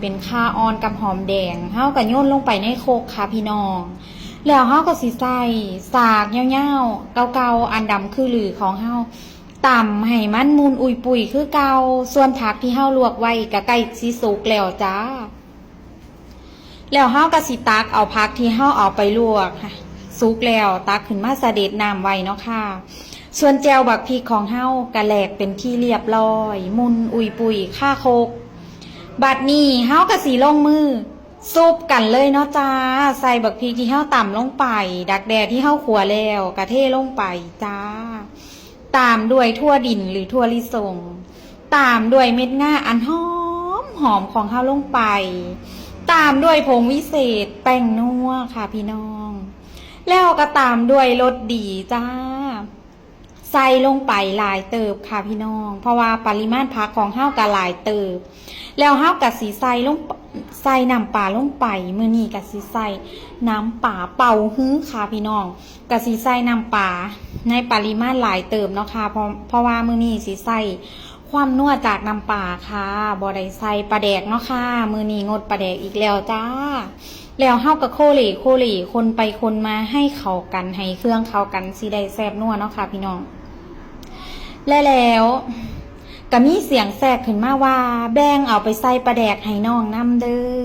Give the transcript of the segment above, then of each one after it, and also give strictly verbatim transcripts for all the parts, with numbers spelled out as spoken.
เป็นข่าอ่อนกับหอมแดง เฮาก็โยนลงไปในครกค่ะพี่น้อง แล้วเฮาก็สิใส่สากยาวๆ เก่าๆ อันดำคือลือของเฮา ตำให้มันมุนอุยปุยคือเก่า ส่วนผักที่เฮาลวกไว้ก็ใกล้สิสุกแล้วจ้า แล้วเฮาก็สิตักเอาผักที่เฮาเอาไปลวกสุกแล้วตักขึ้นมาสะเด็ดน้ำไว้เนาะค่ะ ส่วนแจ่วบักพริกของเฮาก็แหลกเป็นที่เรียบร้อย มุนอุยปุยคาครก บัดนี้เฮาก็สิลงมือซุบกันเลยเนาะจ้า ใส่บักพริกที่เฮาตำลงไป ดักแด้ที่เฮาคั่วแล้วก็เทลงไปจ้า ตามด้วยถั่วดินหรือถั่วลิสง ตามด้วยเม็ดงาอันหอมหอมของเฮาลงไป ตามด้วยผงวิเศษแป้งนัวค่ะพี่น้อง แล้วก็ตามด้วยรสดีจ้า ใส่ลงไปหลายเติบค่ะพี่น้อง เพราะว่าปริมาณผักของเฮาก็หลายเติบ แล้วเฮาก็สิใส่ลง ใส่น้ำปลาลงไป มื้อนี้ก็สิใส่น้ำปลาเป่าฮื้อค่ะพี่น้อง ก็สิใส่น้ำปลาในปริมาณหลายเติบเนาะค่ะ เพราะ เพราะว่ามื้อนี้สิใส่ความนัวจากน้ำปลาค่ะ บ่ได้ใส่ปลาแดกเนาะค่ะ มื้อนี้งดปลาแดกอีกแล้วจ้า แล้วเฮาก็โคเลโคเล คนไปคนมาให้เข้ากัน ให้เครื่องเข้ากัน สิได้แซ่บนัวเนาะค่ะพี่น้อง และแล้วก็มีเสียงแทรกขึ้นมาว่า แบ่งเอาไปใส่ปลาแดกให้น้องนำเด้อ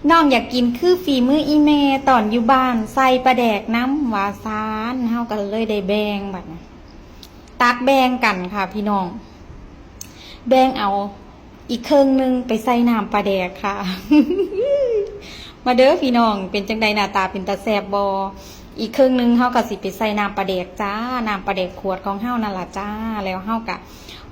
น้องอยากกินคือฝีมืออีแม่ตอนอยู่บ้าน ใส่ปลาแดกนำ ว่าซาน เฮาก็เลยได้แบ่งบัดนี้ ตักแบ่งกันค่ะพี่น้อง แบ่งเอาอีกครึ่งหนึ่งไปใส่น้ำปลาแดกค่ะ มาเด้อพี่น้อง เป็นจั่งใด หน้าตาเป็นตาแซ่บบ่ อีกครึ่งหนึ่งเฮาก็สิไปใส่น้ำปลาแดกจ้า น้ำปลาแดกขวดของเฮานั่นล่ะจ้า แล้วเฮาก็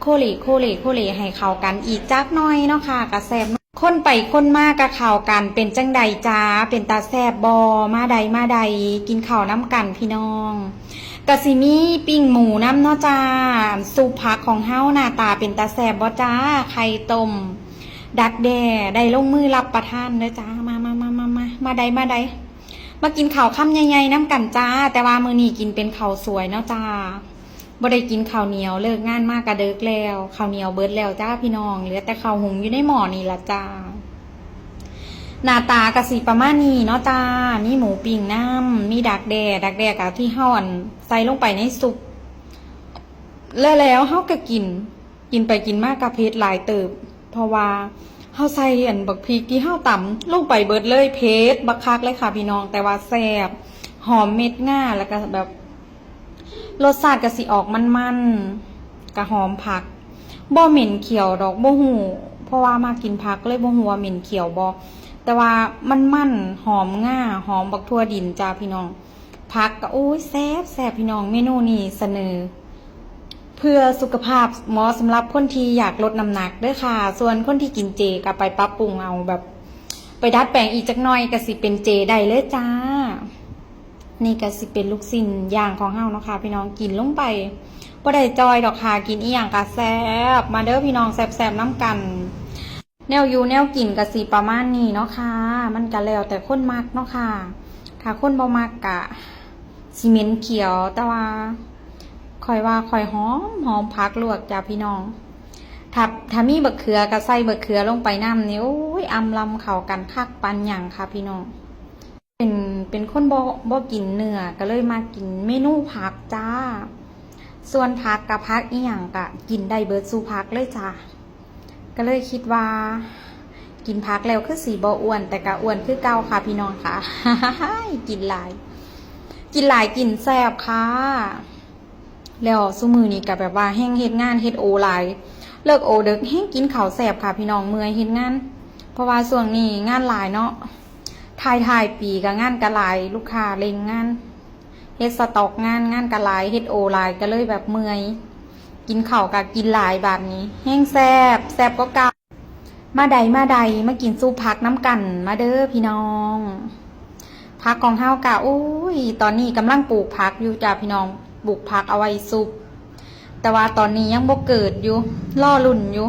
โคเลโคเลโคเลให้เข้ากันอีกจักหน่อยเนาะค่ะ ก็แซ่บ คนไปคนมาก็เข้ากัน เป็นจั่งใดจ้า เป็นตาแซ่บบ่ มาใดมาใด กินข้าวนำกันพี่น้อง ก็สิมีปิ้งหมูนำเนาะจ้า ซุปผักของเฮาหน้าตาเป็นตาแซ่บบ่จ้า ไข่ต้ม ดักแด้ ได้ลงมือรับประทานเด้อจ้า มามามามามา มาใดมาใด มากินข้าวคำใหญ่ๆนำกันจ้า แต่ว่ามื้อนี้กินเป็นข้าวสวยเนาะจ้า บ่ได้กินข้าวเหนียว เลิกงานมากะเดิกแล้ว ข้าวเหนียวเบิดแล้วจ้าพี่น้อง เหลือแต่ข้าวหุงอยู่ในหม้อนี่ล่ะจ้า หน้าตากะสิประมาณนี้เนาะจ้า มีหมูปิ้งนำ มีดักแด้ ดักแด้กะที่เฮาอันใส่ลงไปในซุป แล้วแล้วเฮาก็กิน กินไปกินมากะเผ็ดหลายเติบ เพราะว่าเฮาใส่อันบักพริกที่เฮาตำลงไปเบิดเลย เผ็ดบักคักเลยค่ะพี่น้อง แต่ว่าแซ่บ หอมเม็ดงา แล้วก็แบบ รสชาติก็สิออกมันๆ กะหอมผัก บ่เหม็นเขียวดอก บ่ฮู้ เพราะว่ามากินผักเลยบ่ฮู้ว่าเหม็นเขียวบ่ แต่ว่ามันๆ หอมงา หอมบักถั่วดินจ้าพี่น้อง ผักก็ โอ้ย แซ่บแซ่บพี่น้อง เมนูนี้เสนอ เพื่อสุขภาพ เหมาะสำหรับคนที่อยากลดน้ำหนักเด้อค่ะ ส่วนคนที่กินเจก็ไปปรับปรุงเอาแบบ ไปดัดแปลงอีกจักหน่อยก็สิเป็นเจได้เลยจ้า นี่ก็สิเป็นลูกชิ้นย่างของเฮาเนาะค่ะพี่น้อง กินลงไป บ่ได้จ่อยดอกค่ะ กินอีหยังก็แซ่บ มาเด้อพี่น้อง แซ่บๆนำกัน แนวอยู่แนวกินก็สิประมาณนี้เนาะค่ะ มันก็แล้วแต่คนมักเนาะค่ะ ถ้าคนบ่มักก็สิเหม็นเขียว แต่ว่าข้อยว่าข้อยหอม หอมผักลวกจ้ะพี่น้อง ถ้า ถ้ามีบักเขือก็ใส่บักเขือลงไปนำนี่ โอ้ย อำลำเข้ากันคักปานหยังค่ะพี่น้อง เป็น เป็นคนบ่ บ่กินเนื้อ ก็เลยมากินเมนูผักจ้า ส่วนผักกับผักอีหยังก็กินได้เบิดสู่ผักเลยจ้า ก็เลยคิดว่า กินผักแล้วคือสิบ่อ้วน แต่ก็อ้วนคือเก่าค่ะพี่น้องค่ะ กินหลาย กินหลายกินแซ่บค่ะ แล้วซุมื้อนี้ก็แบบว่าแฮ่งเฮ็ดงานเฮ็ดโอหลาย เลิกโอเดิกแฮ่งกินข้าวแซ่บค่ะพี่น้อง เมื่อยเฮ็ดงาน เพราะว่าช่วงนี้งานหลายเนาะ ท้ายท้ายปีก็งานก็หลาย ลูกค้าเร่งงาน เฮ็ดสต็อกงาน งานก็หลาย เฮ็ดโอหลาย ก็เลยแบบเมื่อย กินข้าวก็กินหลายบาดนี้ แฮ่งแซ่บ แซ่บกว่าเก่า มาใดมาใด มากินซุปผักนำกัน มาเด้อพี่น้อง ผักของเฮากะ อุ้ย ตอนนี้กำลังปลูกผักอยู่จ้ะพี่น้อง ปลูกผักเอาไว้ซุป แต่ว่าตอนนี้ยังบ่เกิดอยู่ รอลุ้นอยู่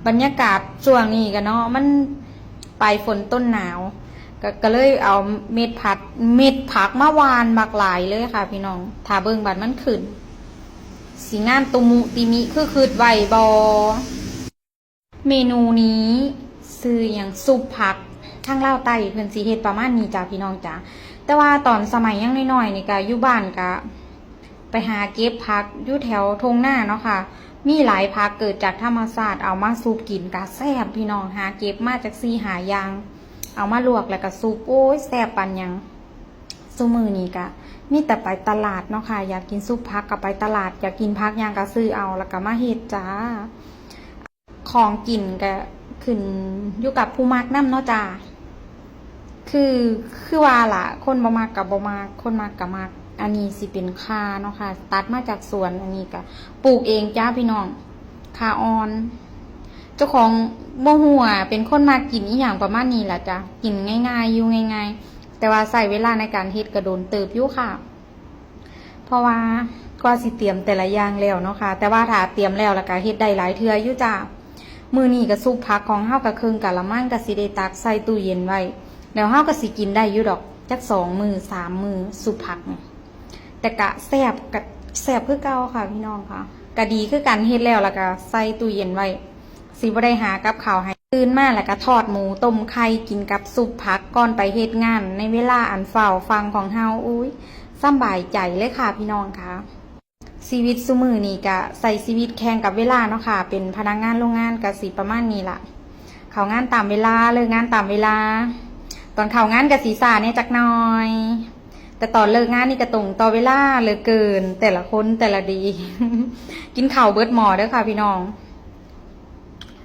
บรรยากาศช่วงนี้กะเนาะ มันปลายฝนต้นหนาว ก็ ก็เลยเอาเม็ดผัก เม็ดผักมาหว่านบักหลายเลยค่ะพี่น้อง ถ้าเบิ่งบัดมันขึ้น สิงามตุมุติมิคือคิดไว้บ่ เมนูนี้ ชื่อหยัง ซุปผัก ทางลาวใต้เพิ่นสิเฮ็ดประมาณนี้จ้าพี่น้องจ้า แต่ว่าตอนสมัยยังน้อยๆนี่ก็อยู่บ้านก็ไปหาเก็บผักอยู่แถวท่งนาเนาะค่ะ มีหลายผักเกิดจากธรรมชาติ เอามาซุปกินก็แซ่บพี่น้อง หาเก็บมาจักสี่ห้าอย่าง เอามาลวกแล้วก็ซุป โอ้ย แซ่บปานหยัง ซุมื้อนี้ก็มีแต่ไปตลาดเนาะค่ะ อยากกินซุปผักก็ไปตลาด อยากกินผักหยังก็ซื้อเอา แล้วก็มาเฮ็ดจ้า ของกินก็ขึ้นอยู่กับผู้มักนำเนาะจ้า คือ คือว่าล่ะ คนบ่มักก็บ่มัก คนมักก็มัก อันนี้สิเป็นข่าเนาะค่ะ ตัดมาจากสวน อันนี้ก็ปลูกเองจ้าพี่น้อง ข่าอ่อน เจ้าของบ่ฮู้ว่าเป็นคนมักกินอีหยังประมาณนี้ล่ะจ้ะ กินง่ายๆ อยู่ง่ายๆ แต่ว่าใช้เวลาในการเฮ็ดก็โดนเติบอยู่ค่ะ เพราะว่ากว่าสิเตรียมแต่ละอย่างแล้วเนาะค่ะ แต่ว่าถ้าเตรียมแล้ว แล้วก็เฮ็ดได้หลายเทื่ออยู่จ้า มื้อนี้ก็ซุปผักของเฮาก็เคิ่งกะละมัง ก็สิได้ตักใส่ตู้เย็นไว้ แล้วเฮาก็สิกินได้อยู่ดอก จักสองมื้อสามมื้อ ซุปผักนี่ แต่กะแซ่บ กะแซ่บคือเก่าค่ะพี่น้องค่ะ กะดีคือกัน เฮ็ดแล้ว แล้วก็ใส่ตู้เย็นไว้ สิบ่ได้หากับข้าวให้ ตื่นมาแล้วก็ทอดหมูต้มไข่กินกับซุปผักก่อนไปเฮ็ดงาน ในเวลาอันฟ้าวฟั่วของเฮา อุ้ย สำบายใจเลยค่ะพี่น้องค่ะ ชีวิตซุมื้อนี้ก็ใช้ชีวิตแข่งกับเวลาเนาะค่ะ เป็นพนักงานโรงงานก็สิประมาณนี้ล่ะ เข้างานตามเวลา เลิกงานตามเวลา ตอนเข้างานก็สิช้าแหน่จักหน่อย แต่ตอนเลิกงานนี่ก็ตรงต่อเวลาเหลือเกิน แต่ละคนแต่ละดี กินข้าวเบิดหม้อเด้อค่ะพี่น้อง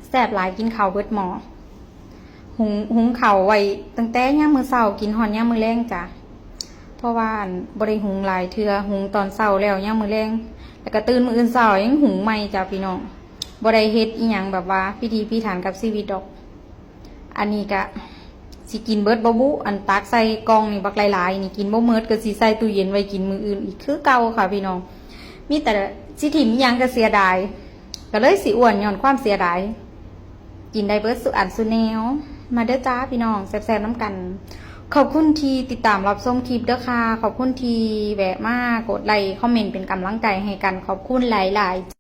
แซ่บหลาย กินข้าวเบิดหม้อ หุง หุงข้าวไว้ตั้งแต่ยามมื้อเช้า กินฮอดยามมื้อแลงจ้ะ เพราะว่าอันบ่ได้หุงหลายเทื่อ หุงตอนเช้าแล้วยามมื้อแลง แล้วก็ตื่นมื้ออื่นเช้ายังหุงใหม่จ้ะพี่น้อง บ่ได้เฮ็ดอีหยังแบบว่าพิถีพิถันกับชีวิตดอก อันนี้ก็สิกินเบิดบ่บุ อันตักใส่กล่องนี่บักหลายๆ นี่กินบ่หมด ก็สิใส่ตู้เย็นไว้กินมื้ออื่นอีกคือเก่าค่ะพี่น้อง มีแต่สิถิ่มอีหยังก็เสียดาย ก็เลยสิอ้วนย้อนความเสียดาย กินได้เบิดซุอันซุแนว มาเด้อจ้าพี่น้อง แซ่บๆนำกัน ขอบคุณที่ติดตามรับชมคลิปเด้อค่ะ ขอบคุณที่แวะมากดไลค์คอมเมนต์เป็นกำลังใจให้กัน ขอบคุณหลายๆ